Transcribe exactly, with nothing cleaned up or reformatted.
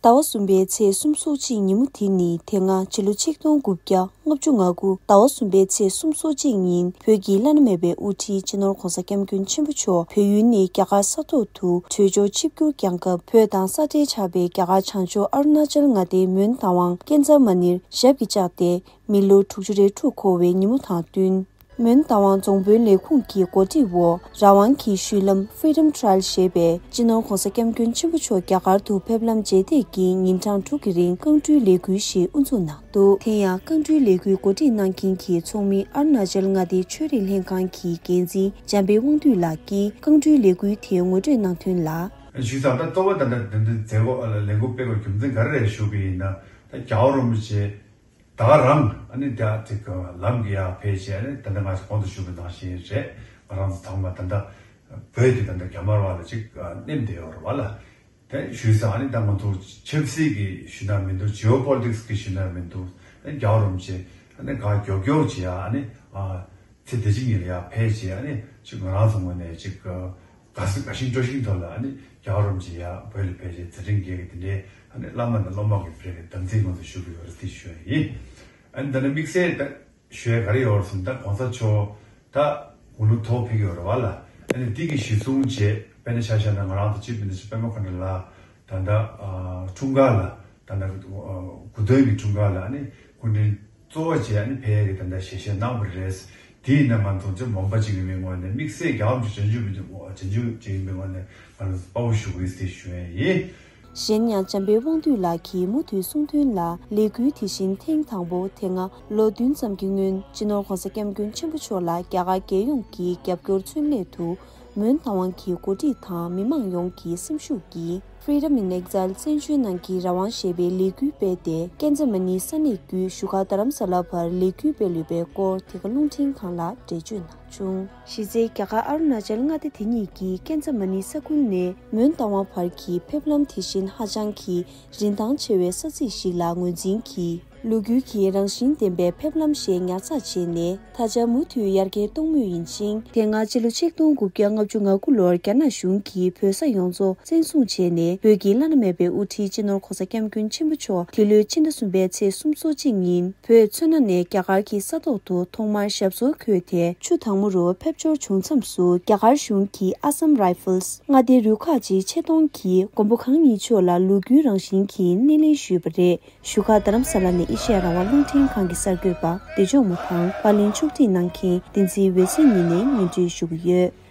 ཟླ་བ་གསུམ་པའི་ཚེས་སུམ་ཅུ་སོ་གཅིག་ཉིན་མོ་དེ་ནི་དེ་སྔ་ཕྱི་ལོ་ཆིག་སྟོང་དགུ་བརྒྱ་ལྔ་བཅུ་ང་དགུ་ཟླ་བ་གསུམ་པའི་ཚེས་སུམ་ཅུ་སོ་གཅིག་ཉིན་བོད་ཀྱི་བླ་ན་མེད་པའི་དབུ་ཁྲིད་སྤྱི་ནོར་༧གོང་ས་༧སྐྱབས་མགོན་ཆེན་པོ་མཆོག་བལ་ཡུལ་ནས་རྒྱ་གར་ས་ཐོག་ཏུ་བྲོས་བྱོལ་ཆིབས་བསྒྱུར་བསྐྱངས་སྐབས། བོད་དང་ས་འབྲེལ་ཆགས་པའི་རྒྱ་གར་བྱང་ཕྱོགས་ཨ་རུ་ན་ཅལ་མངའ་སྡེའི་མོན་རྟ་དབང་ཀན་ཛ་མ་ནིར་ཞབས་ཀྱིས་བཅགས་ཏེ། མི་ལོ་དྲུག་ཅུ་རེ་དྲུག་འཁོར་བའི་ཉིན་མོ་དང་བསྟུན། མོན་རྟ་དབང་རྫོང་དཔོན་ལས་ཁུངས་ཀྱི་འགོ་ཁྲིད་འོག་རང་དབང་གི་བཤུལ་ལམ་Freedom Trail ཞེས་པའི་སྤྱི་ནོར་༧གོང་ས་༧སྐྱབས་མགོན་ཆེན་པོ་མཆོག་རྒྱ་གར་དུ་ཕེབས་ལམ་མཇལ་འདོད་ཀྱི་ཉིན་གྲངས་དྲུག་གི་རིང་རྐང་འགྲུལ་ལས་འགུལ་ཞིག་དབུ་འཛུགས་གནང་འདུག་དེ་ཡང་རྐང་འགྲུལ་ལས་འགུལ་གོ་སྒྲིག་གནང་མཁན་གྱི་ཚོགས་མི་ཨ་རུ་ན་ཅལ་མངའ་སྡེའི་ཆོས་རིག་ལྷན་ཁང་གི་འགན་འཛིན་འཇམ་དཔལ་དབང་འདུས་ལགས་ཀྱིས་རྐང་འགྲུལ་ལས་འགུལ་དེ་ངོ་སྤྲོད་གནང་དོན་ལ། ཞུས་ཙང་། ད་གཙོ་བོ་ད་ལྟ་འདི་འདི་མཛད་སྒོ་ཨ་ལ་ལས་འགུལ་སྤེལ་བའི་རྒྱུ་མཚན་ག་རེ་རེད་ཞུ་གི་ཡིན་ན། ད་རྒྱལ་བ་རིན་པོ་ཆེ་ད་ག་རང་ཨ་ནི་ད་ཅིག་ལམ་གྱི་ཡར་ཕེབས་བྱས། ཨ་ནི་ད་ལྟ་ང་ཚོ་གོང་དུ་ཞུས་པ་ནང་བཞིན་རེད། ང་རང་ཚོ་ཚང་མ་ད་ལྟ་བོད་དེ་ད་ལྟ་རྒྱ་དམར་བ་ལ་ཅིག་མནན་བསྡད་ཡོད་རེད་བ་ལ། དེ་ཞུས་ཙང་། ཨ་ནི་ད་ང་ཚོ་ཆབ་སྲིད་ཀྱི་ཞུ་ན་མི་འདུག Geopolitics གི་ཞུ་ན་མི་འདུག་ཨ་ནི་རྒྱལ་བ་རིན་པོ་ཆེ་ཨ་ནི་ག་མགྱོགས་མགྱོགས་བྱེད་ཡ། ཨ་ནི་ཨ་ཚེ་འདི་ཕྱི་གཉིས་ལ་ཡར་ཕེབས་བྱས། ཨ་ནི་ཅིག་ང་རང་ཚོ་ངོས་ནས་ཅིག་དགའ་ས་དགའ་ཞིང་སྤྲོ་ཞིང་ཐོག་ལ། ཨ་ནི་རྒྱལ་བ་རིན་པོ་ཆེ་ཡར་བོད་ལ་ཕེབས་བྱས་མཛད་འཕྲིན་རྒྱས་ཀྱི་དེ་འདྲའི། ཨ་ནི་བླ་མ་དང་སློབ་མ་གི་དེ་འདྲའི་དམ་ཚིག་ང་ཚོ་ཞུ་གི་ཡོད་རེད་ཟེར་ཞུ་ཡ་ཡིན། ཨ་ནི་ད་ནི་དམིགས་བསལ་ད་ཞུ་ཡ་ག་རེ་ཡོད་རེད་ཟེར་ན། ད་གོང་ས་མཆོག་ད་དགུང་ལོ་མཐོ་པོ་ཕེབས་ཀྱི་ཡོད་རེད་བ་ལ། ཨ་ནི་འདི་གི་གཞི་བཟུང་བྱས། དཔེར་ན་ཆ་བཞག་ན་ང་རང་ཚོ་Chief Minister པད་མ་ཁ་ནོར་ལགས་ད་ལྟ་ཨ་འཁྲུངས་སྐར་ལ། ད་ལྟ་ཨ་སྐུ་མདུན་གྱི་འཁྲུངས་སྐར་ལ་ཨ་ནི་སྐུ་མགྲོན་གཙོ་བོ་བྱས་ཨ་ནི་ཕེབས་ཡ་གི་ད་ལྟ་ཞལ་བཞེས་གནང་བ་རེད། དེ་ཡིན་ན་ང་ཚོ་ཅིག་མོན་པ་ཅིག་ཡིན་པའི་ངོས་ནས། དམིགས་བསལ་རྒྱལ་བ་རིན་པོ་ཆེ་བྱོན་རྒྱུ་བྱོན་རྒྱུ་ཅིག་ཡིན་པའི་ངོས་ནས་ང་རང་ཚོ་དཔའ་བོ་ཞུ་གི་ཡིན་ཟེར་ཞུ་ཡ་ཡིན། གཞན་ཡང་འཇམ་དཔལ་དབང་འདུས་ལགས་ཀྱིས་མུ་མཐུད་གསུངས་དོན་ལ། ལས་འགུལ་དེ་བཞིན་ཐེངས་དང་པོ་དེ་སྔ་ལོ་བདུན་ཙམ་གྱི་སྔོན་སྤྱི་ནོར་༧གོང་ས་༧སྐྱབས་མགོན་ཆེན་པོ་མཆོག་ལ་རྒྱ་གར་རྒྱལ་ཡོངས་ཀྱི་རྒྱབ་སྐྱོར་མཚོན་སླད་དུ། མོན་རྟ་དབང་གི་འགོ་ཁྲིད་དང་མི་མང་ཡོངས་ཀྱི་སེམས་ཤུགས་ཀྱིས་Freedom in Exile བཙན་བྱོལ་ནང་གི་རང་དབང་ཞེས་པའི་ལས་འགུལ་སྤེལ་ཏེ། ཀན་ཛ་མ་ནི་ས་གནས་བརྒྱུད་བཞུགས་སྒར་རྡ་རམ་ས་ལ་བར་ལས་འགུལ་སྤེལ་ཡོད་པའི་སྐོར་དེ་ག་རླུང་འཕྲིན་ཁང་ལ་འགྲེལ་བརྗོད་གནང་བྱུང་། གཞི་རྩའི་རྒྱ་གར་ཨ་རུ་ན་ཅལ་མངའ་སྡེ་དེ་ཉིད་ཀྱི་ཀན་ཛ་མ་ནི་ས་ཁུལ་ནས་མོན་རྟ་དབང་བར་གྱི་ཕེབས་ལམ་དེ་བཞིན་ཧ་ཅང་གི་རིན་ཐང་ཆེ་བའི་ས་ཚིགས་ཤིག་ལ་ངོས་འཛིན་གྱིས། ལོ་རྒྱུས་ཀྱི་རང་བཞིན་ལྡན་པའི་ཕེབས་ལམ་ཞིག་ཉར་ཚགས་བྱས་ནས། ད་ཆ་མུ་མཐུད་ཡར་རྒྱས་གཏོང་མུས་ཡིན་ཞིང་། དེ་སྔ་ཕྱི་ལོ་ཆིག་སྟོང་དགུ་བརྒྱ་ལྔ་བཅུ་ང་དགུ་ལོར་རྒྱ་ནག་གཞུང་གིས་བོད་ས་ཡོངས་རྫོགས་བཙན་བཟུང་བྱས་ནས། བོད་ཀྱི་བླ་ན་མེད་པའི་དབུ་ཁྲིད་སྤྱི་ནོར་༧གོང་ས་༧སྐྱབས་མགོན་ཆེན་པོ་མཆོག་འདི་ལོའི་ཕྱི་ཟླ་གསུམ་པའི་ཚེས་སུམ་ཅུ་སོ་གཅིག་ཉིན་བོད་མཚོ་སྣ་ནས་རྒྱ་གར་གྱི་ས་ཐོག་ཏུ་ཐོག་མར་ཞབས་སོར་འཁོད་དེ། ཆུ་དྭངས་མོ་རུ་ཕེབས་འབྱོར་བྱུང་མཚམས་སུ། རྒྱ་གར་གཞུང་གིས་Assam Rifles མངའ་སྡེའི་རུ་ཁག་ཅིག་ཆེད་གཏོང་གིས་མགོན་པོ་གང་ཉིད་མཆོག་ལ་ལོ་རྒྱུས་རང་བཞིན་གྱི་སྣེ་ལེན་ཞུས་པ་རེད། བཞུགས་སྒར་རྡ་རམ་ས་ལ་ནས་ཨེ་ཤེ་ཡ་རང་དབང་རླུང་འཕྲིན་ཁང་གི་གསར་འགོད་པ་བདེ་མཆོག་མོ་དང་པར་ལེན་ཕྱོགས་སྒྲིག་གནང་མཁན་བསྟན་འཛིན་འོད་ཟེར་གཉིས་ནས་སྙན་སྒྲོན་ཞུ་གི་ཡོད།